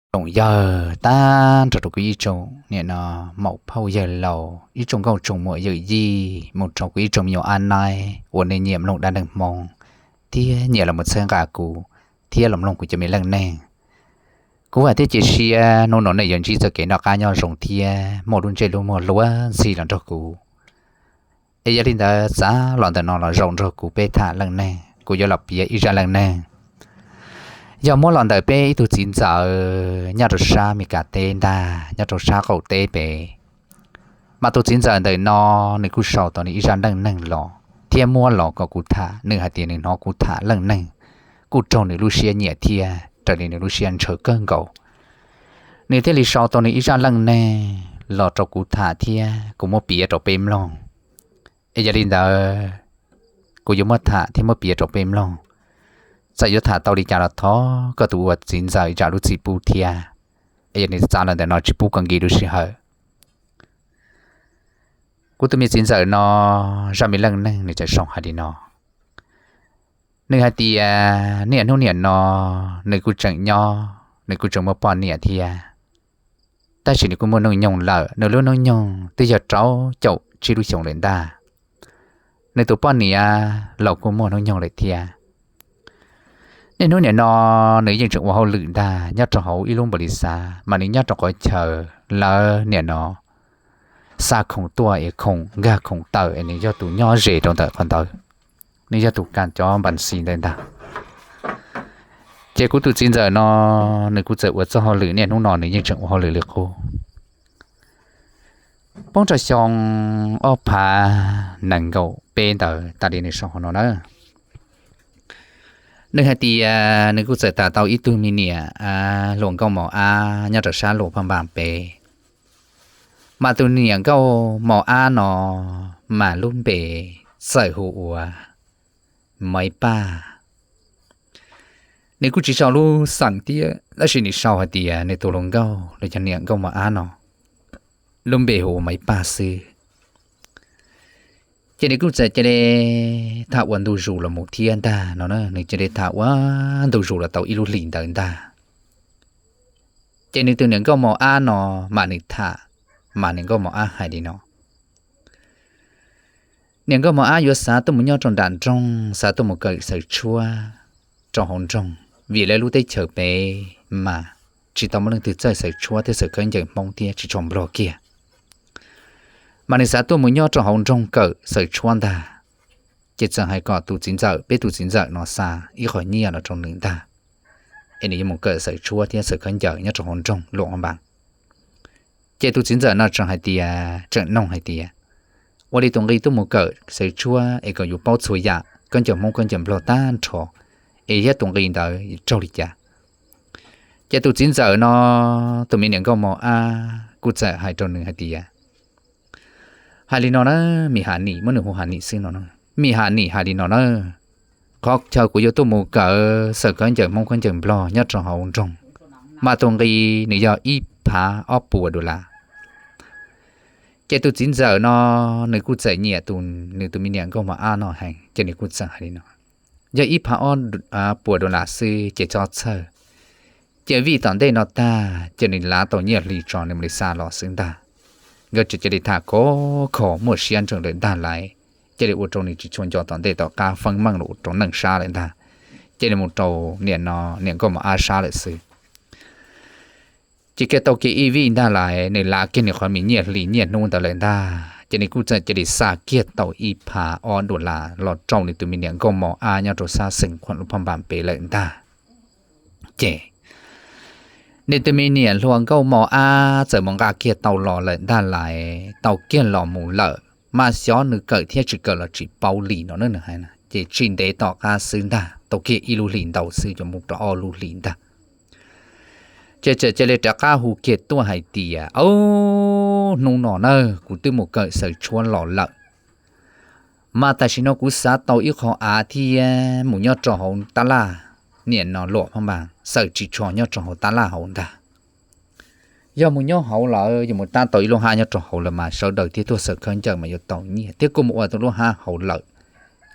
Tsoom yawg tag nrho rau kuv ib tsoom niam no maum phauj yawg laus, ib tsoom nkauj tsoom muam yawm yij, mus rau kuv ib tsoom me nyuam ab naib uas nej nyiam mloog dab neeg Hmoob thiab nyiam los mus txhawb nqa kuv thiab los mloog kuv cov me leej neeg. Kuv vam thiab cia siab hnub no nej yuav ntsib txoj kev noj qab nyob zoo thiab muaj lub ntsej lub muag luag ntxhi los nrog kuv. Es yog li ntawd, txav los ntawm no los zaum nrog kuv peb tham leej neeg. Kuv yuav los piav ib zaj leej neeg, yog muab los ntawm peb ib tug txiv ntxawm nyob rau sab Mes Kas teb ntag, nyob rau sab qaum teb pem. Mas tus txiv ntxawm ntawm no, nws kuj sau tau nws ib zaj leej neeg los thiab muab los kom kuv tham. Nws hais tias nws hnov kuv tham leej neeg kuj raug nws lub siab nyiam thiab raws li nws lub siab ntshaw kawg nkaus. Nws thiaj li sau tau nws ib zaj leej neeg los rau kuv tham thiab kuv muab piav rau peb mloog. Es yog li ntawd, kuv yuav muab tham thiab muab piav rau peb mloog. Txawm yuav tham tau li cas los thov koj tus ua txiv ntxawm zam lub txim pub thiab. Es yog nws txav los ntawm no tsis pub koj nkim lub sij hawm. Kuv tus me txiv ntxawm no, zaj me leej neeg nws txawm sau hais li no. Nws hais tias niaj hnub niam no nws kuj tseem nyob, nws kuj tseem muaj poj niam thiab, tab sis nws kuj muaj hnub nyoog lawm. Nws lub hnub nyoog twb yog rau caum tsib lub xyoos lawm ntag. Nws tus poj niam los kuj muaj hnub nyoog lawm thiab. Niaj hnub niam no nws yeej tseem ua hauj lwm ntag nyob rau hauv ib lub npaum li xav, mas nws nyob rau qhov chaw lawv niam no xa khoom tuaj es khoom nkag khoom tawm es nws yog tus nyob ze rau ntawm qhov ntawd. Nws yog tus kas cov npas xis ntawd ntag. Ces kuv tus txiv ntxawm no, nws kuj txawm ua txoj hauj lwm niaj hnub no nws yeej tseem ua hauj lwm li qub. Poob rau xyoo ob phav nees nkaum peb ntawd tas li nws sau hauv no na. Nws hais tias nws kuj txawm tham tau ib tug me niam hluas nkauj mos ab nyob rau sab Luam Phaj Npas pem. Mas tus niam nkauj mos ab no mas lub npe txawm hu ua Maiv Paj. Nws kuj tsis sau lub xeem thiab, tab sis nws sau hais tias nws tus hluas nkauj los yog niam nkauj mos ab no lub npe hu ua Maiv Paj xwb. Ces nws kuj txawm cia li tham ua ntu zus los mus thiab ntag no na, nws cia li tham ua ntu zus los tau ib lub hlis ntawd ntag. Ces nws tus niam nkauj mos ab no mas nws tham, mas niam nkauj mos ab hais li no. Niam nkauj mos ab yuav xav tuaj mus nyob rau nram nroog, xav tuaj mus kawm xaws tshuab rau hauv nroog, vim lawv lub teb chaws pem mas tsis tau muaj leej twg txawj xaws tshuab thiab xaws khaub ncaws Hmoob thiab tsis tshua nplog kiag. Mas nws xav tuaj mus nyob rau hauv nroog kawm xaws tshuab ntag. Ces txawm hais kom tus txiv ntxawm, peb tus txiv ntxawm no xa ib qho nyiaj los rau nws ntag, es nws yuav mus kawm xaws tshuab thiab xaws khaub ncaws nyob rau hauv nroog Luam Phaj Npas. Ces tus txiv ntxawm no tseem hais tias, tseem noog hais tias, ua li tus nqi tuaj mus kawm xaws tshuab es kom yuav paub txhua yam khaub ncaws Hmoob khaub ncaws Nplog tag nrho, es thiab tus nqi ntawd raug li cas? Ces tus txiv ntxawm no, tus me niam nkauj mos ab kuj txawm hais rau nws hais tias, hais li no na, Mim Has Nim, muab nws hu Has Nim xwb no, Mim Has Nim hais li no na, qhov chaw kuv yuav tuaj mus kawm xaws khaub ncaws Hmoob khaub ncaws Nplog nyob rau hauv nroog, mas tus nqi nws yog ib phav ob puas dollar. Ces tus txiv ntxawm no nws kuj txawm nyiam tus, nws tus me niam nkauj mos ab no heev, ces nws kuj txawm hais li no, yog ib phav ob puas dollar xwb ces txhob txhawj. Ces vij tom ntej no tag ces nws lav tau nyiaj hli tso nws mam li xa los xwb ntag. Nkawd tseem cia li tham khov kho muaj siab ntsawg lawm ntag lauj, cia li ua rau nws tsis tshua nco tom ntej tom qab feeb meej los rau neej sab lawm ntag. Cia li mus rau niam no, niam nkauj mos ab sab lawm xwb. Ces kiag tau kiag ib vij ntag lauj, nws lav kiag nws qhov me nyiaj hli nyiaj hnub ntawd lawm ntag, ces nws kuj txawm cia li xa kiag tau ib phav ob dollar los rau nws tus me niam nkauj mos ab nyob rau sab xeev Khuam Luam Phaj Npas pem lawm ntag. Ces nws tus me niam hluas nkauj mos ab txawm mus nqa kiag tau los lawm ntag lauj, tau kiag los mus lawm, mas xyov nws kawm thiab tsis kawm los tsis paub li no na, nws hais na. Ces tsis ntev tom qab xwb ntag, tau kiag ib lub hlis ntau xwb yuav mus rau ob lub hlis ntag. Ces txawm cia li rov qab hu kiag tuaj hais tias, au, hnub no na kuv twb mus kawm xaws tshuab los lawm, mas tam sim no kuv xav tau ib qho av thiab mus nyob rau hauv tab laj, niam no Luam Phaj Npas, xaws ris tsho nyob rau hauv tab laj hauv ntag. Yog mus nyob hauv lawm, yog mus tab tau ib lub hab nyob rau hauv lawm mas sawv daws thiaj tuaj xaws khaub ncaws mas yuav tau nyiaj thiab. Koj mus ua tau lub hab hauv lawm,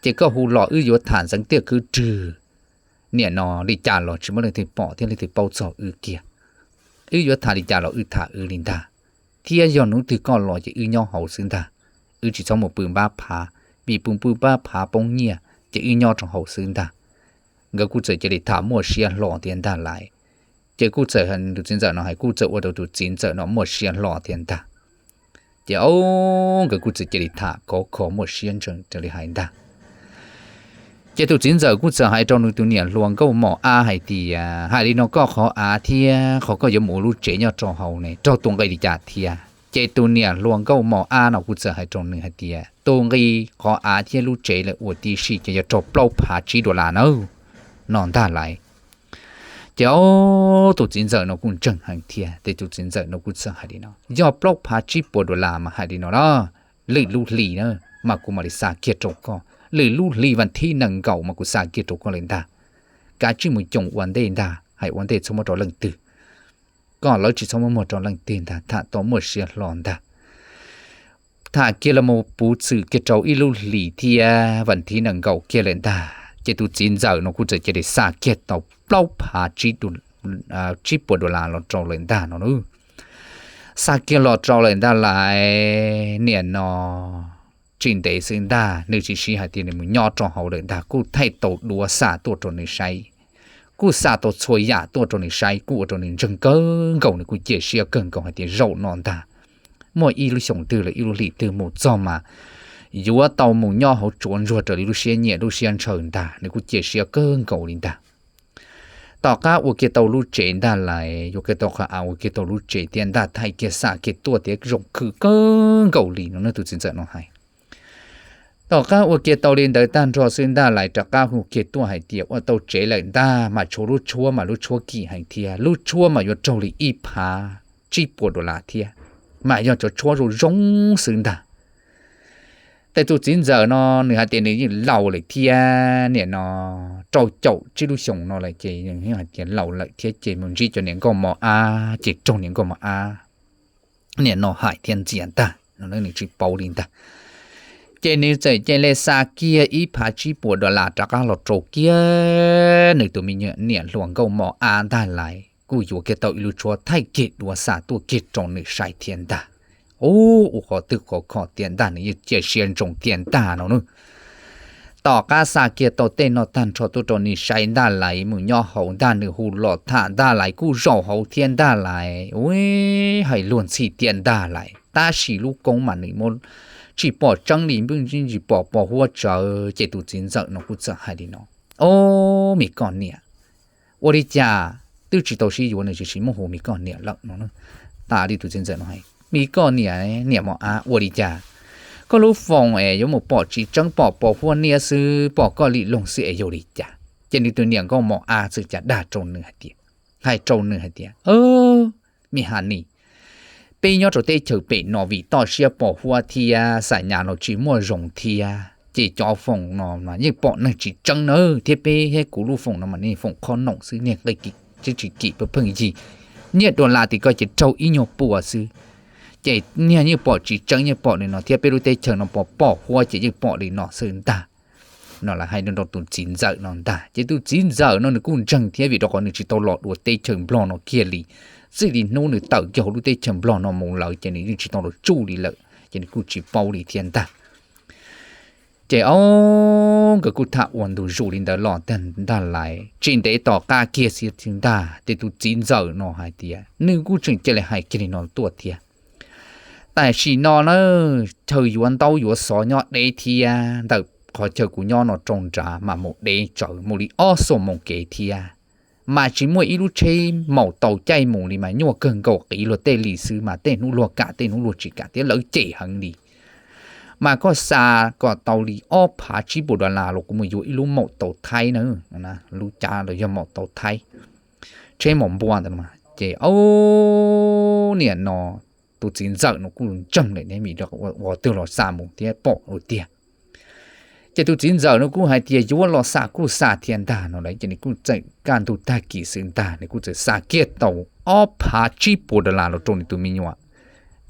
ces koj hu los wb yuav tham ntxeev tiaj kwv rwg, niam no li cas los tsis muaj leej twg pom thiab leej twg paub txog wb kiag. wb yuav tham li cas los wb tham wb li ntag, thiab yog hnub twg koj los ces wb nyob hauv xwb ntag, wb tsis txhob mus pw npab phav, vim pw pw npab phav poob nyiaj ces wb nyob rau hauv xwb ntag. Nkawd kuj txawm cia li tham muaj siab hlo thiab ntag lais. Ces kuj txawm, tus txiv ntxawm no hais kuj txawm ua rau tus txiv ntxawm no muaj siab hlo thiab ntag. Ces nkawd kuj txawm cia li tham khov kho muaj siab ntsees raws li hais ntag. Ces tus txiv ntxawm kuj txawm hais rau nws tus niam hluas nkauj mos ab hais tias, hais li no koj qhov av thiab qhov koj yuav mus ua lub tsev nyob rau hauv ne raug tus nqi li cas thiab? Ces tus niam hluas nkauj mos ab no kuj txawm hais rau nws hais tias, tus nqi qhov av thiab lub tsev lawm ua tib si ces yog raug plaub phav tsib dollar nawb, no ntag lais. Ces tus txiv ntxawm no kuj ntseeg heev thiab, ces tus txiv ntxawm no kuj txawm hais li no, yog plaub phav tsib puas dollar mas hais li no los, lwm lub hli na, mas kuv mam li xa kiag rau koj, lwm lub hli vas thib nees nkaum mas kuv xa kiag rau koj lawm ntag. Kav tsij mus coos ua ntej ntag, hais ua ntej txhob muab rau leej twg, koj lawv tsis txhob muab muag rau leej twg ntag, tham tau muaj siab hlo ntag. Tham kiag los mus puv txwm kiag rau ib lub hlis thiab vas thib nees nkaum kiag lawm ntag, ces tus txiv ntxawm no kuj txawm cia li xa kiag tau plaub phav tsib puas dollar los rau lawm ntag no. Xa kiag los rau lawm ntag lais, niam no tsis ntev xwb ntag, nws tsis siv hais tias nws mus nyob rau hauv lawm ntag, kuj thaij tau duav xa tuaj rau nws saib, kuj xa tau txhua yam tuaj rau nws saib, kuj ua rau nws ntseeg kawg nkaus, nws kuj cia siab kawg nkaus hais tias zaum no ntag, muaj ib lub xyoos twg los ib lub hlis twg mus txog mas yuav tau mus nyob hauv tsuav ntsuag raws li lub siab nyiam lub siab ntshaw ntag, nws kuj cia siab kawg nkaus li ntag. Tom qab ua kiag tau lub tsev ntag lais, ua kiag tau qhov av, ua kiag tau lub tsev thiab ntag, thaij kiag xa kiag tuaj thiab zoo khwm kawg nkaus li no, nws tus txiv ntxawm no hais. Tom qab ua kiag tau li ntawd tag nrho xwb ntag lais, rov qab hu kiag tuaj hais tias ua tau tsev lawm ntag, mas tshuav lub tshuab mas lub tshuab kim heev thiab, lub tshuab mas yuav raug li ib phav tsib puas dollar thiab, mas yog cov tshuab zoo zoo xwb ntag. Ces tus txiv ntxawm no nws hais tias nws yeej laus lawm thiab, niam no rau caum tsib lub xyoos no lawm ces hais tias laus lawm thiab ces mus ntsib cov niam nkauj mos ab ces raug niam nkauj mos ab niam no hais thiab ntxias ntag no, nws tsis paub li ntag. Ces nws txawm cia li xa kiag ib phav tsib puas dollar rov qab los rau kiag nws tus me nyuam niam hluas nkauj mos ab ntag lais, kuj yuav kiag tau ib lub tshuab thaij kiag duav xa tuaj kiag rau nws saib thiab ntag. Ub, ua qhov twg qhov kho tiag ntag, nws yeej cia siab ntsoov tiag ntag no na. Tom qab xa kiag tau tej no tag nrho tuaj rau nws saib ntag lais, mus nyob hauv ntag, nws hu los tham ntag lais, kuj zaum hauv thiab ntag lais, ub, hais luag ntxhi tiag ntag lais, tab sis lub koob mas nws muab tsis pom tseeb li, npwj tsis pom pos huab tsawv. Ces tus txiv ntxawm no kuj txawm hais li no, ob, me koj niam, ua li cas twb tsis tau sib yuav nws tsis muaj hu me koj niam lawm no. Tas li tus txiv ntxawm no hais, me koj niam, niam mos ab, ua li cas koj lub foom es yuav mus pom tsis tseeb, pom pos huab niab xwb, pom koj li loog xwb es yog li cas? Ces nws tus niam nkauj mos ab txawm cas dag rau nws hais tias, hais rau nws hais tias, me Hanis, peb nyob rau teb chaws pem no vim toj siab pos huab thiab xa nyas los tsis muaj zoo thiab ces cov foom no mas yeej pom neeg tsis tseeb na, thiab peb thiab kuv lub foom no mas niag foom khob noom xwb, niag nqi tsis kim pheej yig, niag dollar tim ko ces raug ib nyuag pua xwb. Ces niag yeej pom tsis tseeb, yeej pom li no thiab peb lub teb chaws no pos pos huab ces yeej pom li no xwb ntag. No lawv hais rau tus txiv ntxawm no ntag, ces tus txiv ntxawm no nws kuj ntseeg thiab vim rau qhov nws tsis tau los dua teb chaws Nplog no kiag li. Txij li hnub nws tawm kiag hauv lub teb chaws Nplog no mus lawm ces nws yeej tsis tau los tsuj li lawm ces nws kuj tsis paub li thiab ntag. Ces ob, nkawd kuj tham ua ntu zus li ntawd los ntag lais, tsis ntev tom qab kiag xwb ntag ces tus txiv ntxawm no hais tias nws kuj tseem cia li hais kiag li no tuaj thiab. Tam sim no na, chaw yuav ntaub yuav xov nyob deb thiab, ntawm qhov chaw kuv nyob no rau nrad mas mus deb tsawv, mus li ob xuab moos kev thiab. Mas tsis muaj ib lub tsheb maum taus caij mus li mas nyuaj kawg nkaus, qiv luag tej li xwb mas tej hnub luag kam tej hnub luag tsis kam thiab lawv cem heev li. Mas koj xa kom tau li ob phav tsib puas dollar los kuv mus yuav ib lub maum taus Thaib na, lub cav los yog maum taus Thaib, tsheb maum npua ntawd. Ces ob, niam no tus txiv ntxawm no kuj ntseeg lawm ne, vim ua twg los xa mus thiab pom ua tiag. Ces tus txiv ntxawm no kuj hais tias yuav los xa kuj xa thiab ntag no lawm ces nws kuj txawm kaj ntug tag kis xwb ntag nws kuj txawm xa kiag tau ob phav tsib puas dollar los rau nws tus me nyuam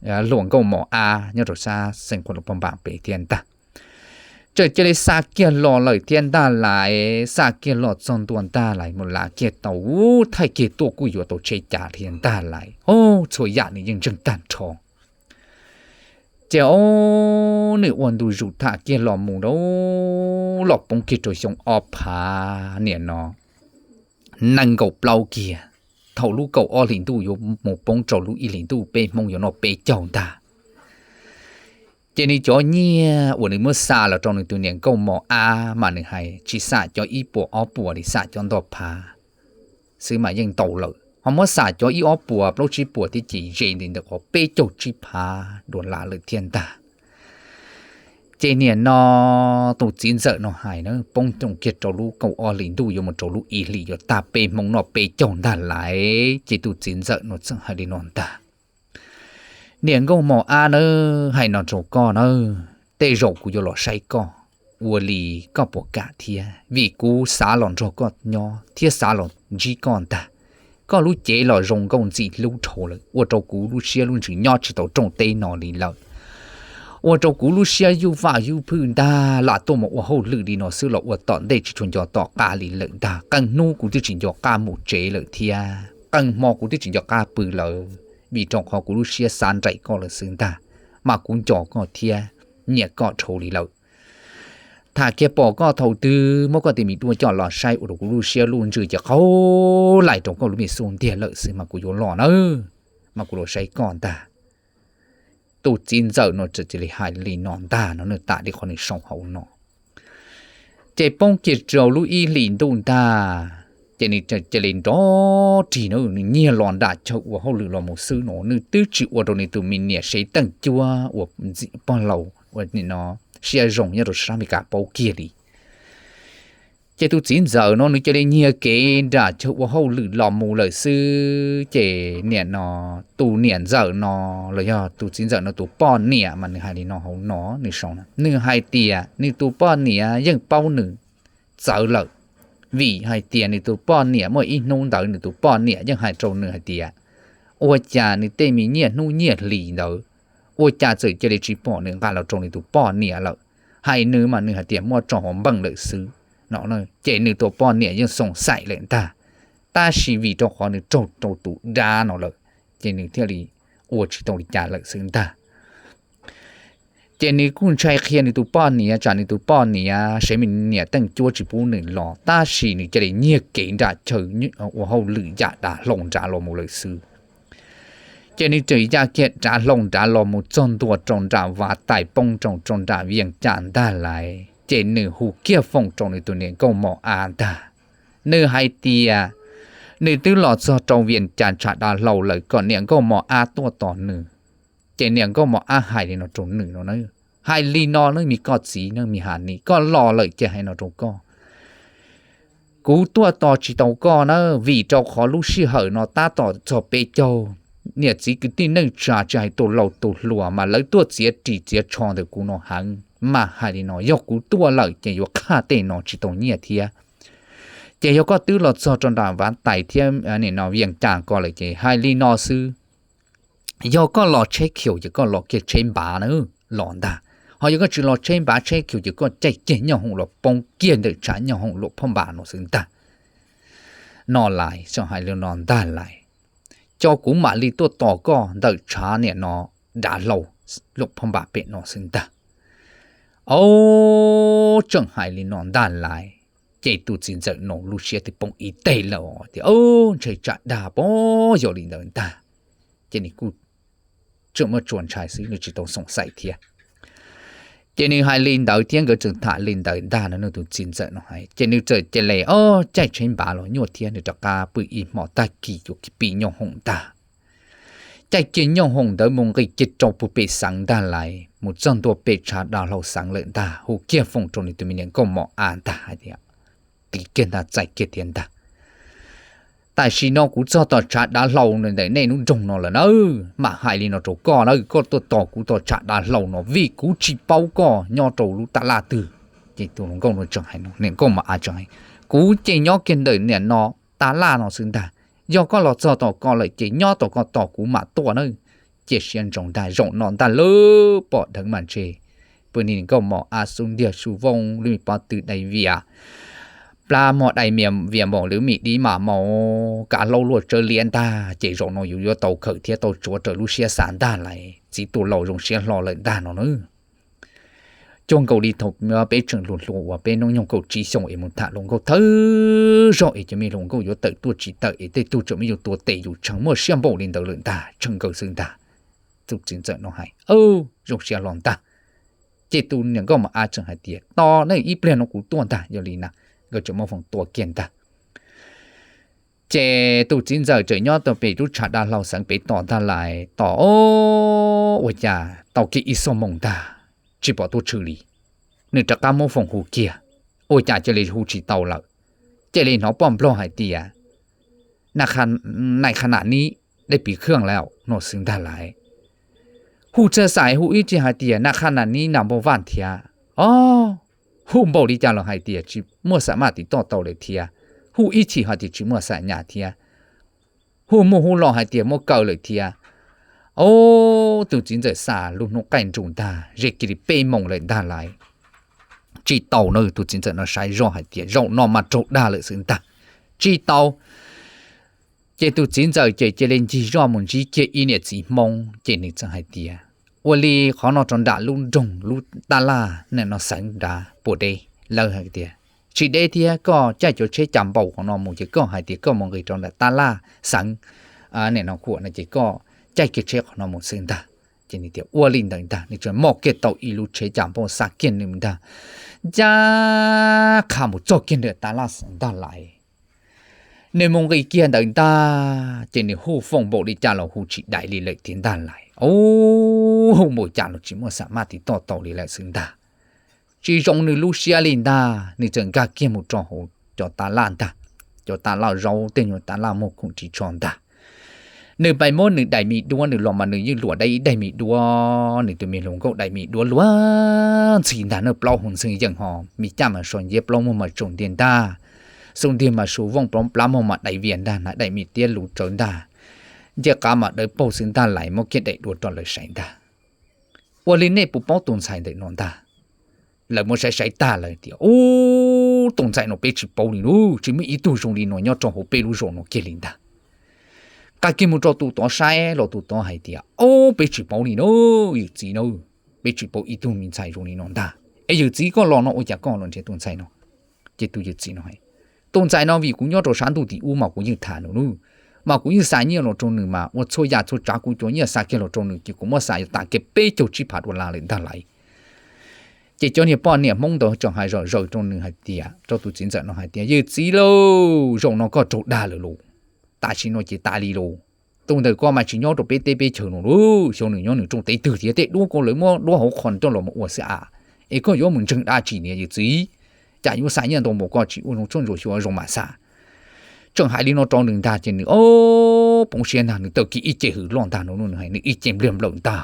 hluas nkauj mos ab nyob rau sab xeev Khuam Los Paj Npam pem thiab ntag. txawm cia li xa kiag los lawm thiab ntag lais. Xa kiag los txog ntua ntag lais, mus lav kiag tau ub, thaij kiag tuaj kuj yuav tau tsheb cav thiab ntag lais. Ob, txhua yam nws yeej ntseeg tag nrho. Ces ob, nws ua ntu zus tham kiag los mus rau, los poob kiag rau xyoo ob phav niam no nees nkaum plaub kiag, thaum lub kaum ob hlis ntuj yuav mus poob rau lub ib hlis ntuj peb Hmoob yuav noj peb caug ntag. Ces nws cov nyiaj uas nws muab xa los rau nws tus niam nkauj mos ab mas nws hais tsis xam cov ib puas ob puas li, xam cov ntau phav xwb mas yeej ntau lawm, ho muab xam cov ib ob puas plaub tsib puas thiab ces ze nti ntawm qhov peb caug tsib phav dollar lawm thiab ntag. Ces niam no tus txiv ntxawm no hais na, poob rau kiag rau lub kaum ob hlis ntuj yuav mus rau lub ib hlis yuav tag peb Hmoob noj peb caug ntag lais. Ces tus txiv ntxawm no txawm hais li no ntag: Niam nkauj mos ab nawb, hais no rau koj nawb, tej zaum kuv yuav los saib koj, ua li koj puas kam thiab, vim kuv xav los nrog koj nyob thiab xav los ntsib koj ntag. Koj lub cev los zoo nkauj ntxim hlub dhau lawm, ua rau kuv lub siab lub ntsws nyob tsis tau rooj teb no li lawm. Ua rau kuv lub siab yuj vaj yuj phwj ntag, lam tuaj mus ua hauj lwm li no xwb los ua tom ntej tsis tshua nco tom qab li lawm ntag. Qee hnub kuv twb tsis nco qab mus tsev lawm thiab, qee hmo kuv twb tsis nco qab pw lawm, vim rau qhov kuv lub siab xav nraim koj lawm xwb ntag. Mas kuv nco koj thiab nyiam koj dhau li lawm. Tham kiag pom koj thaum twg muab koj tus me duaj coj los saib ua rau kuv lub siab lub ntsws ces qaug lais rau koj lub me xub ntiag lawm xwb mas kuv yuav los nawb, mas kuv los saib koj ntag. Tus txiv ntxawm no txawm cia li hais li no ntag no, nws tham li qhov nws sau hauv no. Ces poob kiag rau lub ib hlis ntuj ntag, ces nws cia li nrov rig no, nws nyiag los nram chaw ua hauj lwm los mus xwb no, nws twb tsis ua rau nws tus me niam Sev Teej Cuab uas ntxim pog laus uas nim no siab zoo nyob rau sab Amelikas paub kiag li. Ces tus txiv ntxawm no nws cia li nyiag kev nram chaw ua hauj lwm los mus lawm xwb. Ces niam no, tus niam ntxawm no los yog tus txiv ntxawm no tus poj niam mas nws hais li no hauv no, nws sau, nws hais tias nws tus poj niam yeej paub nws txawv lawm, vim hais tias nws tus poj niam muaj ib hnub ntawd nws tus poj niam yeej hais rau nws hais tias ua cas nws tej me nyiaj hnub nyiaj hlis ntawd ua cas txawm cia li tsis pom nws nqa los rau nws tus poj niam lawm. Hais nws mas nws hais tias muab tso hauv npeej lawm xwb no. Ces nws tus poj niam yeej xoom xaim lawm ntag, tab sis vim rau qhov nws raug rau tus dab no lawm, ces nws thiaj li ua tsis tau li cas lawm xwb ntag. Ces nws kuj ntshai qhia nws tus poj niam, tsam nws tus poj niam Sev, me niam Teej Cuab tsis pub nws los, tab sis nws cia li nyiag kev nram chaw ua hauj lwm yam dav hlau nrad los mus lawm xwb. Ces nws txawm ya kiag dav hlau nrad los mus txog ntua rau nram Vav Tais poob rau rau nram Vias Cas ntag lais, ces nws hu kiag foom rau nws tus niam nkauj mos ab ntag. Nws hais tias nws twb los txog rau Vias Cas tshav dav hlau lawm kom niam nkauj mos ab tuaj tos nws. Ces niam nkauj mos ab hais li no rau nws no na, hais li no na, me koj txiv na, me Has Nis, koj los lawm ces hais no rau koj, kuv tuaj tos tsis tau koj na, vim rau qhov lub sij hawm no tab tom txog peb caug, niam txiv kwv tij neej tsa tsis hais tus laus tus hluas mas lawv tuaj txiav ris txiav tsho ntawm kuv no heev. Mas hais li no, yog kuv tuaj lawm ces yuav qhaj tej no tsis tau nyiaj thiab. Ces yog koj twb los txog rau nram Vav Tais thiab nim no Vias Cas ko lawm ces hais li no xwb, yog koj los tsheb khiaus ces koj los kiag tsheb npav na, los ntag. Ho yog koj tsis los tsheb npav tsheb khiaus ces koj caij kiag nyoj hoom los poob kiag ntawm tshav nyoj hoom Luam Phoj Npas no xwb ntag. No lais, tseem hais li no ntag lais, ces kuv mam li tuaj tos koj ntawm tshav niam no dav hlau Luam Phoj Npas pem no xwb ntag. Ob, tseem hais li no ntag lais, ces tus txiv ntxawm no lub siab twb poob ib teg lawm tias, Ob, ntshai tsam dag pob, yog li ntawd ntag. Ces nws kuj tseem muaj tsuas ntshai xwb, nws tsis tau xoom xaim thiab. Ces nws hais li ntawd thiab nkawd tseem tham li ntawd ntag no, nws tus txiv ntxawm no hais, ces nws txawm cia li ob caij tsheb npav los nyuaj thiab, nws rov qab pw ib hmo tag kis yuav pib nyoj hoom ntag. Caij kiag nyoj hoom ntawd mus nqis kiag rau puag pem xeev ntag lais, mus txog ntua pem tshav dav hlau xeev lawm ntag, hu kiag foom rau nws tus me niam nkauj mos ab ntag hais tias, Tiv kiag ntag, txais kiag thiab ntag. Tam sim no kuv txog tom tshav dav hlau ntawm nej lub nroog no lawm nawb, mam hais li no rau koj na, koj tuaj tos kuv tom tshav dav hlau no vim kuv tsis paub koj nyob rau lub taj laj twg. Ces tus hluas nkauj no tseem hais no, niam nkauj mos ab tseem hais, Kuv ces nyob kiag ntawm niam no taj laj no xwb ntag. Yog koj los txog tom ko lawm ces nyob tom ko tos kuv mam tuaj na. Cia siab ntsoov ntag, zaum no ntag lawm pom dheev mas ntshe pw ni nkauj mos av xub ntiag su vooj lub me pob tw dai vias, plab mog dai vias maum lub me dib mam maus kav hlaub luaj tsawb liab ntag, ces zaum no yus yuav tau khawm thiab tau tsuav raws lub siab xav ntag lauj, txiv tuaj laus zoo siab hlo lawm ntag no na. Cuag nkaus li thaum peb tseem hluas hluas uas peb hnub nyoog kaum tsib xyoos es mus tham hluas nkauj thawj zaug es cov me hluas nkauj yuav tawm tuaj tsis tawm es tej tug tseem me yus tua tes yus tshee muaj siab npaum li ntawd lawm ntag, tshee nkaus xwb ntag. Tus txiv ntxawm no hais, zoo siab hlo ntag. Ces tus niam nkauj mos av tseem hais tias, tos nej ib pliag no kuv tuaj ntag. Yog li na, nkawd tseem muab foom tua kiag ntag. Ces tus txiv ntxawm tseem nyob tau pem lub tshav dav hlau xeev pem tos ntag lauj, tos ua cas tau kiag ib xuab moos ntag, tsis pom tuaj tshwm li. Nws rov qab muab foom hu kiag, ua cas cia li hu tsis tau lawm. Cia li hnov poj nplog hais tias, nai qha nam ni dej piv khaj lauj no xwb ntag lauj. Hu txhia xais hu ib tsig hais tias, nai qha nam ni nam npauj vaj thiab. Ob, hu npaum li cas los hais tias tsis muaj xam maj tiv toj tau lawm thiab. Hu ib chim hais tias tsis muaj xam nyas thiab. Hu mus hu los hais tias muab kaw lawm thiab. Ob, tus txiv ntxawm xav lub hnub qaij nrus ntag, ze kiag li peb moos lawm ntag lauj. Tsis tau na, tus txiv ntxawm no saib zoj hais tias zaum no mas raug dag lawm xwb ntag. Tsis tau. Ces tus txiv ntxawm ces cia li ncig zoj mus ntsib kiag ib niam txiv Hmoob ces nws txawm hais tias, ua li qhov no rau nram lub nroog lub tab laj nim no xeev nrad puas deb? Lawv hais tias, tsis deb thiab, koj caij cov tsheb cas npaum qhov no mus ces koj hais tias koj mus nqis rau nram tab laj xeev nim no khuam no ces koj caij kiag tsheb qhov no mus xwb ntag. Ces nws tias ua li ntawd ntag, nws tseem moj kiag tau ib lub tsheb cas npaum xa kiag nws ntag, ncaj qha mus txog kiag nram tab laj xeev ntag lauj. Nws mus nqis kiag ntawd ntag ces nws hu foom npaum li cas los hu tsis dai li lawm tiag ntag lauj. Ub, hu npaum cas los tsis muaj xam maj tiv toj tau li lawm xwb ntag. Tsis zoo nws lub siab li ntag, nws txawm nkag kiag mus rau hauv cov tab laj ntag, cov tab laj zaub tej nyuag tab laj muag khoom ris tsho ntag. Nws pais muab nws daim me duab, nws los mas nws yeej luam dai ib daim me duab, nws tus me hluas nkauj daim me duab luag ntxhi ntag na, plaub hau ntxhw yeem ho me caj mas so nciab plaub muag mas tsaus nti ntag, xub ntiag mas su vooj, plaub plab muag mas dai vias ntag, hnav daim me tiab lus tsawv ntag, ncej qab mas dawb paug xwb ntag lauj, muab kiag daim duab rau lawv saib ntag. Ua li nej puas paub tus ntxhais ntawm no ntag? Lawv muab saib saib tag lawm tias, ub, tus ntxhais no peb tsis paub li lauj, tsis muaj ib tug zoo li no nyob rau hauv peb lub zos no kiag li ntag. Nqa kiag mus rau tus tod saib los tus tod hais tias, ob, peb tsis paub li na, yawm txiv na, peb tsis paub ib tug me ntxhais zoo li no ntag. Es yawm txiv koj los no ua cas koj los nrhiav tus ntxhais no? Ces tus yawm txiv no hais, tus ntxhais no vim kuv nyob rau sab ntuj tim ub mas kuv yeej tham nws lauj, mas kuv yeej xa nyiaj los rau nws mas ua txhua yam txhua tsav kuv cov nyiaj xa kiag los rau nws ces kuv muab xa yuav tas kiag peb caug tsib phav dollar lawm ntag lauj. Ces cov niag poj niam Hmoob ntawd tseem hais zom zaws rau nws hais tias, rau tus txiv ntxawm no hais tias, yawm txiv lauj, zaum no koj raug dag lawm lauj, tam sim no ces tas li lauj. Tus ntawm koj mas tsis nyob rau peb teb peb chaws no lauj, xyov nws nyob nws rooj teb twg thiab, tej duab ko lawv muab duab hauv qhov coj los mus ua xwb a. Es koj yuav mus ntseeg dab tsi niam yawm txiv? Cas yuav xa nyiaj ntau npaum koj tsis ua zoo tshuaj ntsuam xyuas zoo mam xa. Tseem hais li no rau nws ntag ces nws, o, poob siab ntag, nws tawm kiag ib ce hws loj ntag no, nws hais nws ib ce npliag nplawm ntag.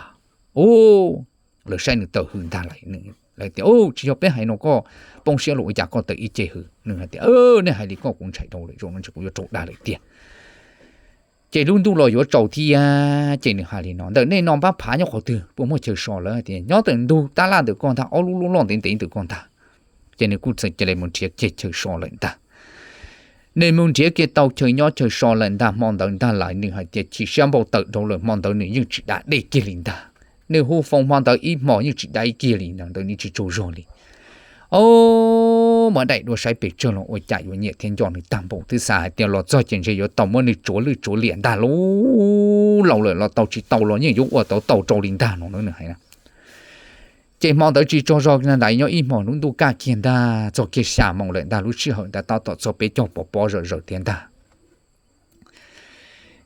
O, lawv saib nws tawm hws ntag lawm, lawv tias, tsis yog peb hais no koj poob siab los ua cas koj tawm ib ce hws? Nws hais tias, nej hais li koj kuv ntshai dhau lawm, zaum no ntshe kuv yuav raug dag lawm tiag. Ces lub ntuj los yuav tsaus thiab ces nws hais li no, ntawm nej no npab phav nyob qhov twg, puas muaj chaw so? Lawv hais tias nyob ntawm ntug tab laj ntawm koj ntag, ob lub lub loj ntev ntev ntawm koj ntag. Ces nws kuj txawm cia li mus nrhiav kiag chaw so lawm ntag. Nws mus nrhiav kiag tau chaw nyob chaw so lawm ntag, hmo ntawd ntag lawm nws hais tias chim siab npaum tawm dhau lawm, hmo ntawd nws yeej tsis da dej kiag li ntag. Nws hu foom hmo ntawd ib hmos yeej tsis da kiag li ntag, ntawd nws tsis tsaug zog li. O, muab daim duab saib pes tsawg los ua cas yuav nyiam thiab nco nws tag npaum, twb xav hais tias los txog ces ntshe yuav tau muab nws tsuav lwj tsuav liam ntag lauj, laus lawm los tau, tsis tau los yeej yuav ua tau tau rau li ntag no na nws hais na. Ces hmo ntawd tsis tsaug zog ntag, nyob ib hmos lub ntuj kaj kiag ntag, txog kiag xya moos lawm ntag, lub sij hawm ntawd tab tom txog peb caug pov pob zom zaws thiab ntag.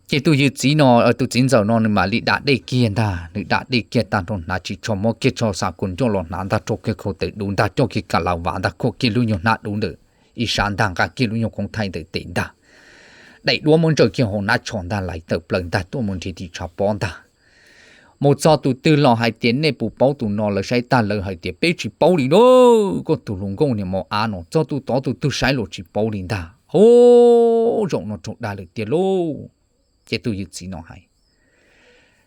Ces tus yawm txiv no, tus txiv ntxawm no nws mam li da dej kiag ntag, nws da dej kiag tag nrho, hnav ris tsho, muab kiag tsho xa kus ncauj los hnav ntag, rau kiag khau taws dub ntag, coj kiag ka la vas ntag, khuam kiag lub nyuag hnab dub ntawm ib sab ntag, nqa kiag lub nyuag koob thaij ntawm tes ntag, daim duab muab ntsaws kiag hauv hnab tsho ntag, lais tawm plaws ntag, tuaj mus nrhiav ris tsho pob ntag. Mus txog tus twg los hais tias nej puas paub tus no? Lawv saib tag lawv hais tias peb tsis paub li lauj, koj tus hluas nkauj niag mos av no. Txog tus tod tus twg saib los tsis paub li ntag. O, zaum no raug dag lawm tiag lauj. Ces tus yawm txiv no hais,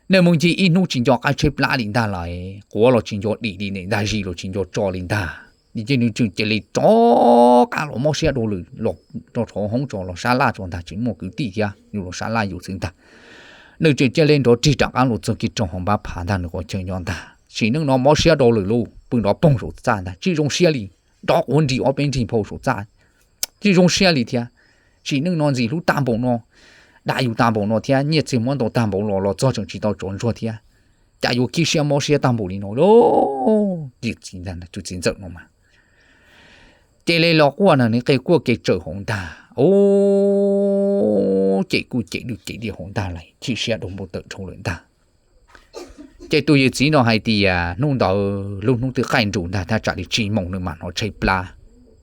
Nws mus ncig ib hnub tsis nco qab tshaib plab li ntag lawm, quav los tsis nco dim li, ntag zis los tsis nco tso li ntag. Ces nws tseem cia li rov qab los mob siab dua lawm, los rau hauv hoob tso, los sab laj tso ntag, tsis muaj kwv tij thiab, yus los sab laj yus xwb ntag. Nws tseem cia li nrov rig rov qab los txog kiag rau hauv npab phav ntag, nws qhov chaw nyob ntag. Sim neej no mob siab dua lawm lauj, pw nrov poog saum txaj ntag, tsis zoo siab li. Nrov quav nrig ob peb nrig phau saum txaj, tsis zoo siab li thiab. Sim neej no ntxim hlub tag npaum no, dag yus tag npaum no thiab, nyiaj txiag muab ntau tag npaum los los txog tseem tsis tau tsov ntsuag thiab, cas yuav khib siab mob siab tag npaum li no lauj. Tus txiv ntxawm no mas cia li los quaj na, nws qe quaj kev tsawm hauv ntag. Ub, cem kuj cem lwj cem liaj hauv ntag lawm, chim siab dua npau taws dhau lawm ntag. Ces tus yawm txiv no hais tias hnub ntawd lub hnub twb qaij nrus ntag, thaj tsam li tsib moos nws mam hnov tshaib plab.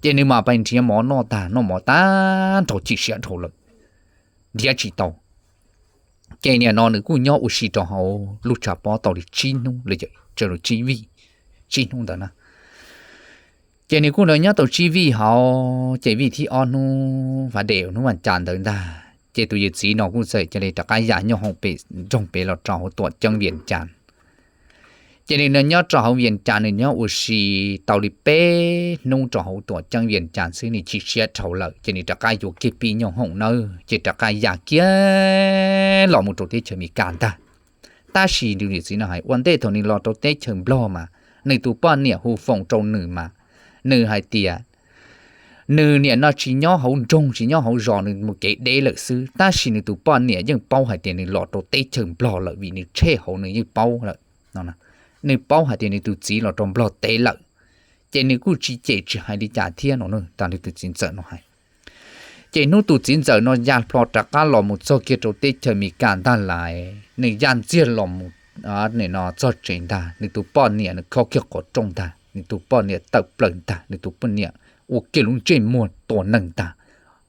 Ces nws mam pais nrhiav mov noj tag, noj mov tag nrho chim siab dhau lawm, nrhiav tsis tau. Ces nim no nws kuj nyob ua si rau hauv lub tshav pob tau li tsib hnub los yog tsib vij, tsib hnub ntawd na. Ces nws kuj nyob tau tsib vij hauv, ces vij thib ob hnub vas dem hnub vas cas ntawd ntag, ces tus yawm txiv no kuj txawm cia li rov qab ya nyob hauv pem nroog pem los rau hauv tuam ceeb Vias Cas. Ces nws nyob rau hauv Vias Cas, nws nyob ua si tau li peb hnub rau hauv tuam ceeb Vias Cas xwb, nws chim siab dhau lawm, ces nws rov qab yuav kiag pib nyob hoom nawb, ces rov qab ya kiag los mus rau teb chaws Amelikas ntag. Tab sis tus yawm txiv no hais ua ntej thaum nws los rau teb chaws Nplog mas, nws tus poj niam hu foom rau nws mas, nws hais tias nws nim no tsis nyob hauv nroog tsis nyob hauv zos, nws mus kev deb lawm xwb, tab sis nws tus poj niam yeej paub hais tias nws los rau teb chaws Nplog lawm, vim nws tshej hauv nws yeej paub lawm. Nws paub hais tias nws tus txiv los rau Nplog teb lawm. Ces nws kuj tsis cem tsis hais li cas thiab no, tag nws tus txiv ntxawm no hais. Ces hnub tus txiv ntxawm no ya plho rov qab los mus txog kiag rau teb chaws Amelikas ntag lais, nws ya ntxiag los mus, nim no txog tsev ntag, nws tus poj niam nws khob kiag qhov rooj ntag, nws tus poj niam tawm plaws ntag, nws tus poj niam ua kiag lub ntsej muag tua neeg ntag.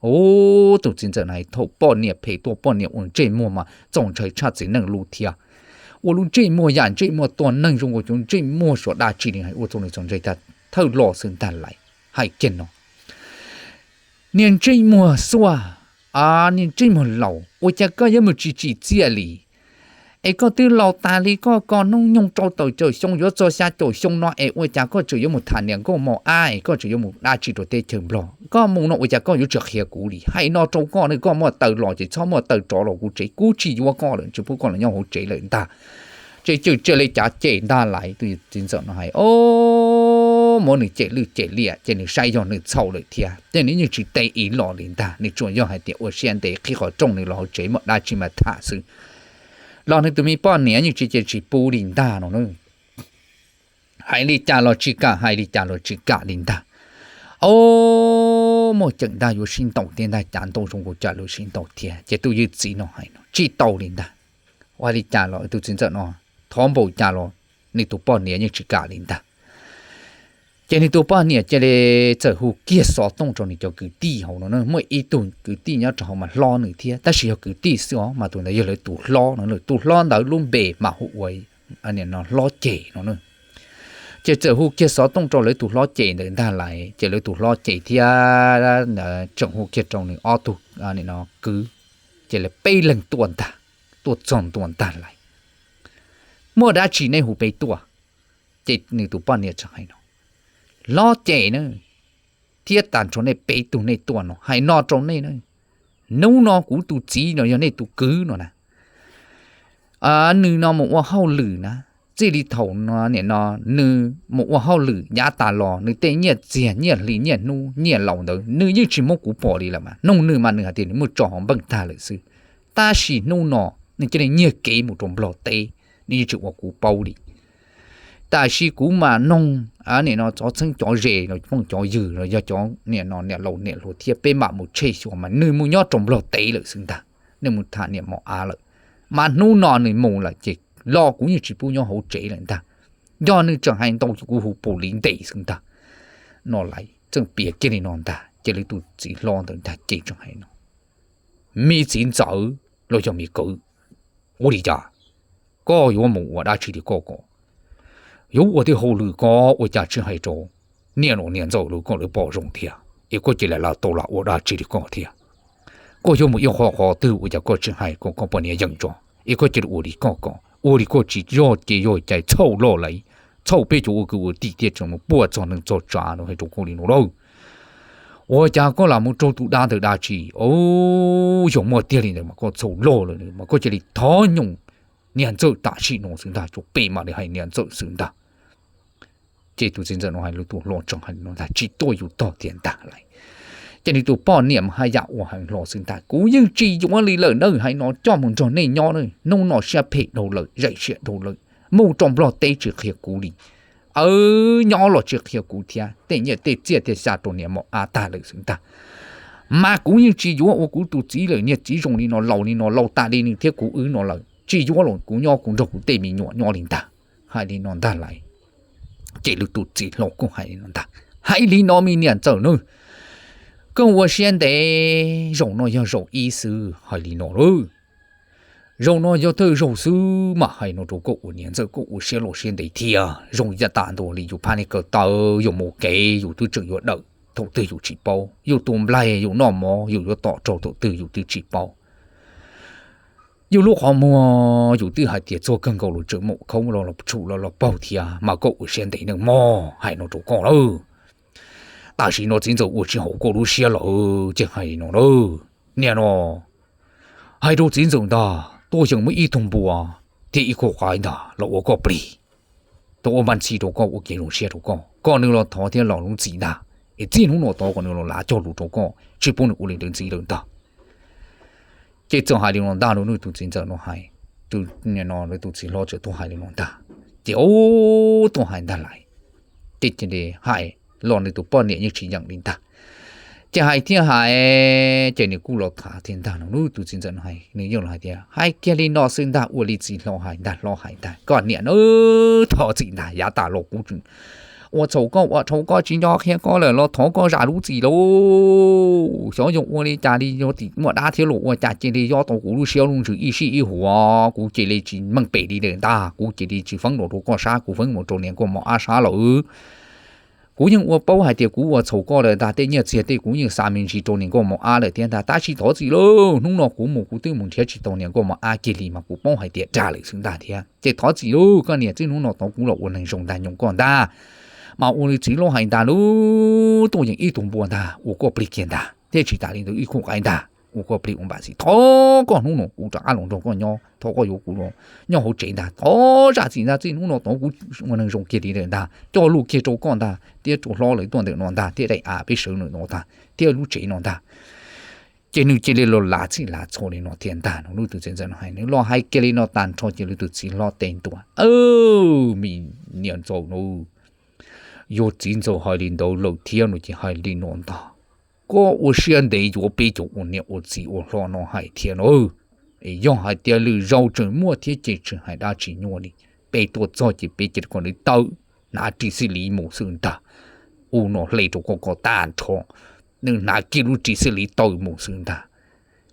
Ub, tus txiv ntxawm no hais thaum poj niam phem tuaj poj niam ua ntsej muag mas txaus ntshai tshaj txiv neej lub thiab. Ua lub ntsej muag yam ntsej muag tua neeg zoo nkaus cov ntsej muag suav dab tsi li, hais ua txaus nws txaus ntshai tag thawj los xwb ntag lais. Hais kiag no, niag ntsej muag xuaj, niag ntsej muag laus, ua cas koj yuav mus tsis tsim txiaj li? Es koj twb laus tas li, koj ko hnub nyoog rau tawm caum xyoo yuav txog xya caum xyoo no es ua cas koj tseem yuav mus tham niam nkauj mos ab es koj tseem yuav mus dab tsi rau teb chaws Nplog? Koj mus no ua cas koj yuav tsis qhia kuv li? Hais no rau koj ne, koj muaj taw los ces txhob muaj taw rov los kuv tsev, kuv tsis yuav koj lawm, tsis pub koj los nyob hauv tsev lawm ntag. Ces tseem cia li cav cem ntag lais, tus txiv ntxawm no hais, o, muab nws cem lwj cem liam, ces nws saib yog nws txhaum lawm thiab, ces nws yeej tsis teb ib los li ntag, nws tsuas yog hais tias ua siab ntev qhib qhov rooj nws los hauv tsev muaj dab tsi mas tham xwb. Los nws tus me poj niam yeej tsis cia tsis pub li ntag no. Hais li cas los tsis kam, hais li cas los tsis kam li ntag. O, muaj ceem ntag yuav sib ntaus thiab ntag, cav ntaus zoo nkaus cas los sib ntaus thiab, ces tus yawm txiv no hais no tsis tau li ntag. Ua li cas los tus txiv ntxawm no thov npaum cas los nws tus poj niam yeej tsis kam li ntag. Ces nws tus poj niam cia li txawm hu kiag xov tooj rau nws cov kwv tij hauv no, muaj ib tug kwv tij nyob rau hauv mas hlob nws thiab, tab sis yog kwv tij xwb os, mas tus ntawd yog lawv tus hlob no, tus hlob ntawd lub npe mas hu ua hlob Ces no. Ces txawm hu kiag xov tooj rau lawv tus hlob Ces ntawd ntag lais, ces lawv tus hlob Ces thiab tseem hu kiag rau nws ob tug kwv, ces lawv peb leeg tuaj ntag, tuaj txog ntua ntag lais. Muaj dab tsi nej hu peb tuaj? Ces nws tus poj niam tseem hais no, hlob Ces na, thiab tag nrho nej peb tug nej tuaj no, hais no rau nej na, hnub no kuv tus txiv no yog nej tus kwv no na, nws no mus ua hauj lwm na, txij li thaum no nim no nws mus ua hauj lwm yav tas los nws tej nyiaj txiag nyiaj hli nyiaj hnub nyiaj laus ntawd nws yeej tsis muab kuv pom li lawm mas, noog nws mas nws hais tias nws muab tso hauv npeej tag lawm xwb. Tab sis hnub no nws cia li nyiag kev mus rau Nplog teb, nws yeej tsis ua kuv paub li. Tab sis kuv mas noog nim no cov txheeb cov ze los phooj cov ywg los yog cov nim no niam laus niam hluas thiab peb mam mus tshej xyuas mas nws mus nyob rau Nplog teb lawm xwb ntag, nws mus tham niam mos av lawm. Mas hnub no nws mus lawm ces los kuv yeej tsis pub nyob hauv tsev lawm ntag. Yog nws tseem hais ntau kuv hu pus liv ntes xwb ntag. No lawv txawm piav kiag li no ntag, ces lawv tus txiv hlob ntawd ntag ces tseem hais no, me txiv ntxawm los yog me kwv, ua li cas koj yuav mus ua dab tsi li koj ko? Yuav ua tej hauj lwm ko ua cas tsis hais rau niam laus niam ntxawm lawv koj lawv pom zoo thiab, es koj cia li lam tau lam ua dab tsi li koj thiab? Koj yuav mus ib qho qhov twg ua cas koj tsis hais kom koj poj niam yeem tso, es koj cia li ua li koj ko? Ua li koj tsis yog ces yog cai txhaum loj lawm, txhaum peb cov ua kwv ua tij thiaj tseem mus puaj txog neeg txog tsav no hais rau koj li no lauj. Ua cas koj lam mus raug tus dab ntawd dab tsi? Yog muaj tiag li ntawd mas koj txhaum loj lawm mas koj cia li thov nyoos niam ntxawm tam sim no xwb ntag, tsuas pem mam li hais niam ntxawm xwb ntag. Ces tus txiv ntxawm no hais lus tus hlob tseem hais no ntag, tsis tuaj yus tog thiab ntag lauj. Ces nws tus poj niam mas haj yam ua heev hlo xwb ntag, kuv yeej tsis yuav li lawm na, hais no coj mus nrog nej nyob na, hnub no siab phem dhau lawm, zam siab dhau lawm, mus rau Nplog teb tsis qhia kuv li, aw, nyob los tsis qhia kuv thiab, tej nyiaj tej txiaj thiaj xya rau niam mos ab tag lawm xwb ntag. Mas kuv yeej tsis yuav ua kuv tus txiv lawm, niag txiv zoo li no, laus li no, laus tas li nws thiab kuv wb no lawm, tsis yuav los kuv nyob kuv nrog kuv tej me nyuam nyob li ntag. Hais li no ntag lauj. Ces lwm tus txiv hlob kuj hais li no ntag, hais li no me niam ntxawm nawb, koj ua siab ntev, zaum no yog zaum ib xwb, hais li no lauj. Zaum no yog thawj zaug xwb mas hais no rau koj ua niam ntxawm, koj ua siab loj siab ntev thiab, zoo yav tas ntua li yus phab niag kaw taw yuav mus kev yus twb tseem yuav dawm, thaum twg yus tsis paub, yus tus nplaig yus noj mov yus yuav tom raug thaum twg yus twb tsis paub. Yus lub qhov muag yus twb hais tias txog kawg nkaus los tseem mus khoob los los tshum los los paug thiab, mas koj ua siab ntev nawb mog, hais no rau koj lawm. Tam sim no txiv ntxawm ua tsis haum koj lub siab lawm ces hais no lawm. Niam no, hais rau txiv ntxawm ntag, tuaj yeem muab ib tug npua thiab ib khub qaib ntag los ua koj plig, tau ua npaj ntxhi rau koj, ua kev zoo siab rau koj, kom nws los thov thiab los lub txim ntag, es txij hnub no tod kom nws los lav cog lus rau koj, tsis pub nws ua li ntawd ntxiv lawm ntag. Ces txawm hais li no ntag, nws tus txiv ntxawm no hais, tus, no tus txiv hlob txawm tuaj hais li no ntag. Ces ub, tuaj hais ntag lauj. Ces cia li hais los nws tus poj niam yeej tsis yeem li ntag. Ces hais thiab hais, ces nws kuj los tham thiab ntag no, tus txiv ntxawm no hais, nws yeej los hais tias, hais kiag li no xwb ntag, ua li txiv hlob hais ntag, hlob hais ntag, koj niam nawb, thov txim ntag, yav tas los kuv ua txhaum koj, ua dhau koj tsis nco qhia koj lawm los thov koj zam lub txim lauj. Xyov yog ua li cas li, yog tim muaj dab thiab los ua cas cia li yob tau kuv lub siab lub ntsws ib sij ib huam, kuv cia li tsis meej pem li lawm ntag, kuv cia li tsis feeb los rau koj sab, kuv feeb mus rau niam nkauj mos ab sab lawm. Kuv yeej ua paub hais tias kuv ua txhaum koj lawm ntag, tej nyiaj txiag tej kuv yeej xa me ntsis rau niam nkauj mos ab lawm thiab ntag, tab sis thov txim lauj, hnub no kuv mus kuv twb mus nrhiav tsis tau niam nkauj mos ab kiag li mas kuv paub hais tias dag lawm xwb ntag thiab. Ces thov txim lauj koj niam, txij hnub no tod kuv los ua neeg zoo ntag, nyoos koj ntag. Mas ua li txiv hlob hais ntag lauj, tuaj yeem ib tug npua ntag ua koj plig kiag ntag, thiab tsis tas li ntawd ib khub qaib ntag ua koj plig ua npam xis. Thov koj hnub no kuv rov qab los nrog koj nyob, thov koj yuav kuv nyob hauv tsev ntag, thov zam txim ntag, txij hnub no tod kuv ua neeg zoo kiag li lawm ntag, coj lus kiag rau koj ntag, thiab rau hlob lawv tuaj ntawm no ntag, thiab daim av peb sawv ntawm no ntag, thiab lub tsev no ntag. Ces nws cia li los lav txhij lav txhua li no thiab ntag no, lwm tus txiv ntxawm no hais, nws los hais kiag li no tag nrho ces lwm tus txiv hlob teb ntua, me niam ntxawm no, yog txiv ntxawm hais li ntawd lawm thiab no ces hais li no ntag, koj ua siab ntev yuav peb cov ua niam ua txiv ua hlob no hais thiab no, es yog hais tias lwm zaus tseem muaj thiab ces tsis hais dab tsi nyuaj li, peb tuaj txog ces peb cia li kom nws tawm, hnav ris xib li mus xwb ntag. Ub, no hle rau koj koj tag nrho, nws hnav kiag lub ris xib li tawm mus xwb ntag.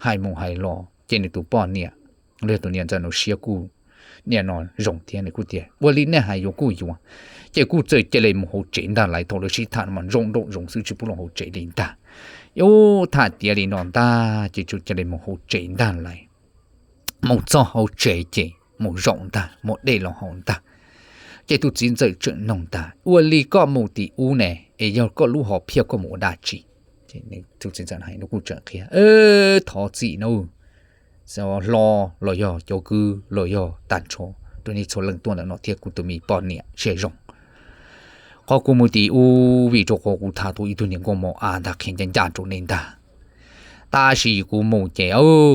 Hais mus hais los ces nws tus poj niam, los yog tus niam ntxawm no siab kuj, niam no zoo thiab nws kuj tias ua li nej hais yuav kuj yuav. Ces kuj txawm cia li mus hauv tsev ntag lauj, thaum lawv sib tham no mas zoo nraum zoov xwb tsis pub los hauv tsev li ntag. Ub, tham tiav li no ntag ces txawm cia li mus hauv tsev ntag lauj. Mus txog hauv tsev ces mus zaum ntag, muab dej los haus ntag. Ces tus txiv ntxawm tseem nug ntag, ua li koj mus tim ub ne es yog koj lub hom phiaj koj mus ua dab tsi? Tus txiv ntxawm no kuj tseem qhia, thov txim nawb, hlob los yog cov kwv los yog tag nrho rau nej txhua leej tuaj ntawm no thiab kuv tus me poj niam siab zoo. Qhov kuv mus tim ub vim rau qhov kuv tham tau ib tug niam nkauj mos ab ntag qhia ncaj ncaj rau nej ntag. Tab sis kuv mus ces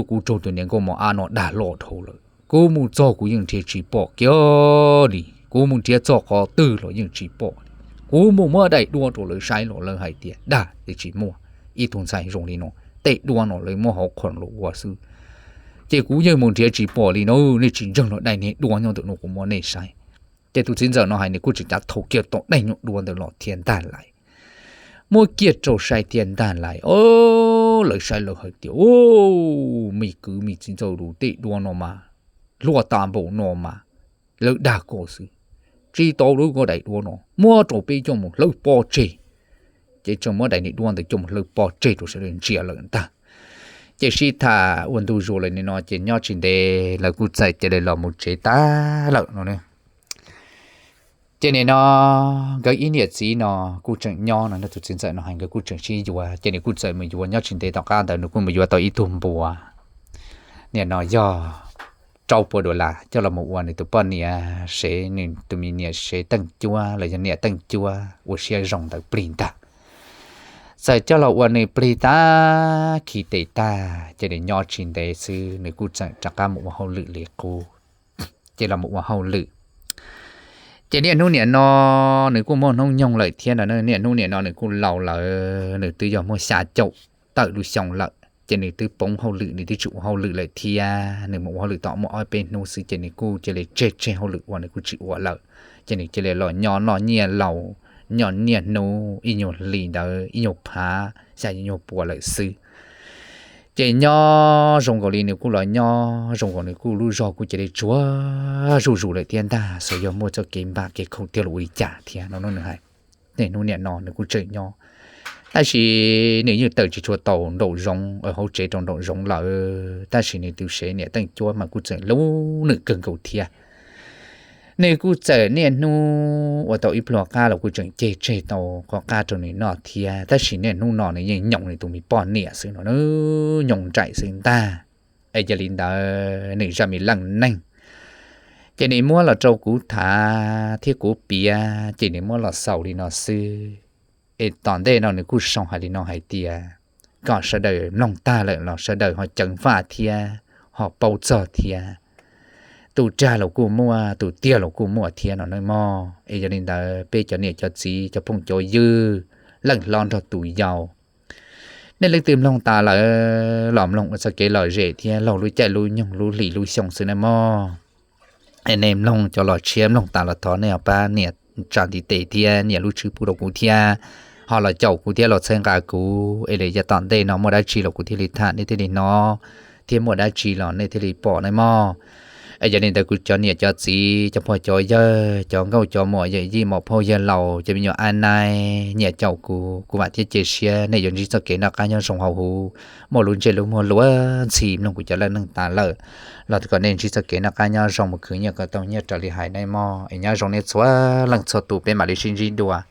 kuv raug tus niam nkauj mos ab no dag loj dhau lawm. Kuv mus txog kuv yeej nrhiav tsis pom kiag li, kuv mus nrhiav txog qhov twg los yeej tsis pom li. Kuv mus muab daim duab rau lawv saib los lawv hais tias dag, tsis muaj ib tug ntxhais zoo li no, tej duab no lawv muab hauv qhov los ua xwb. Ces kuv yeej mus nrhiav tsis pom li no, nej tsis ntseeg los daim niag duab nyob ntawm no kuv muab nej saib. Ces tus txiv ntxawm no hais nws kuj tseem cav thau kiag tau daim nyuag duab ntawd los thiab ntag lauj. Muab kiag rau saib thiab ntag lauj. Lawv saib lawv hais tias, me kwv me txiv ntxawm, tej duab no mas hluas tas npaum no mas lawv dag koj xwb, tsis tau lub koj daim duab no, muab rau peb coj mus hlawv pov tseg. Ces tseem muab daim niag duab ntawd coj mus hlawv pov tseg rau sawv daws ntsia lawm ntag. Ces sib tham ua ntu zus lawm nim no ces nyob tsis ntev lawv kuj txawm cia li los mus tsev tag lawm no. Ces nim no nkawd ib niam txiv no kuj tseem nyob no, tus txiv ntxawm no hais nkawd kuj tseem sib yuav, ces nws kuj txawm mus yuav, nyob tsis ntev tom qab ntawd nws kuj mus yuav tau ib tug npua, nim no yog rau pua dollar coj los mus ua nws tus poj niam sev, nws tus me niam sev teej cuab los yog niam teej cuab ua siab zoo ntawd plig ntag. Txawm coj los ua nws plig tag, khi tes tag, ces nws nyob tsis ntev xwb nws kuj txawm rov qab mus ua hauj lwm li qub. Ces los mus ua hauj lwm, ces niaj hnub nim no nws kuj muaj hnub nyoog lawm thiab no, niaj hnub nim no nws kuj laus lawm, nws twb yog muaj xya caum tawm lub xyoo lawm, ces nws twb poob hauj lwm, nws twb tsis ua hauj lwm lawm thiab. Nws mus ua hauj lwm tom muaj ob peb hnub xwb ces nws kuj cia li tseg tseg hauj lwm ua, nws kuj tsis ua lawm. Ces nws cia li los nyob noj nyiaj laus, nyob niaj hnub ib nyuag hlis ntawd ib nyuag phav xya ib nyuag pua lawm xwb. Ces nyob zoo nkaus li nws kuj los nyob zoo nkaus nws kuj lub zog kuj cia li tsuag zuj zus lawm thiab ntag, xyov yog muaj txoj kev npam kev khaum tiag los ua li cas thiab no nws hais. Niaj hnub nim no nws kuj tseem nyob, tab sis nws yeej tawm tsis tshua tau nraum zoov, hauv tsev rau nraum zoov lawm, tab sis nws tus sev niam teej cuab mas kuj tseem hlub nws kawg nkaus thiab. Nws kuj txawm niaj hnub ua tau ib pluag qab los kuj tseem ceg tseg tau qhov qab rau nws noj thiab, tab sis niaj hnub no nws yeej nyoos nws tus me poj niam xwb no, nyoos nraim xwb ntag. Es yog li ntawd nws zaj me leej neeg ces nws muab los rau kuv tham thiab kuv piav, ces nws muab los xaus li no xwb. Es tom ntej no nws kuj sau hais li no hais tias kom sawv daws mloog tag lawm los sawv daws ho ceev faj thiab ho paub txog thiab. Tus rag los kuj muaj, tus tiag los kuj muaj thiab no nawb mog. Es yog li ntawd peb cov niam cov txiv, cov phooj cov ywg, leej hlob nrog tus yau, nej leej twg mloog tas lawm los mloog ua txoj kev lom zem thiab laug lub caij lub nyoog lub hlis lub xyoo xwb nawb mog. Es nej mloog cov los tshiab mloog tas los thov nej pab nias tsa ntiv tes thiab nias lub tswb pub rau kuv thiab, ho los caum kuv thiab los txhawb nqa kuv es li yav tom ntej no muaj dab tsi los kuv thiaj li tham nej thiaj li hnov, thiab muaj dab tsi los nej thiaj li pom nawb mog. Es yog li ntawd kuv cov niam cov txiv, cov pog cov yawg, cov nkauj cov muam, yawm yij muam phauj yawg laus, cov me nyuam ab naib nyiam caum kuv, kuv vam thiab cia siab nej yuav ntsib txoj kev noj qab nyob zoo hauv huv, muaj lub ntsej lub muag luag ntxhi mloog kuv cov leej neeg tas lawm los kom nej ntsib txoj kev noj qab nyob zoo mus khwv nyiaj kom tau nyiaj raws li hais nawb mog. Es nyob zoo nej txhua leej txhua tus, peb mam li sib ntsib dua.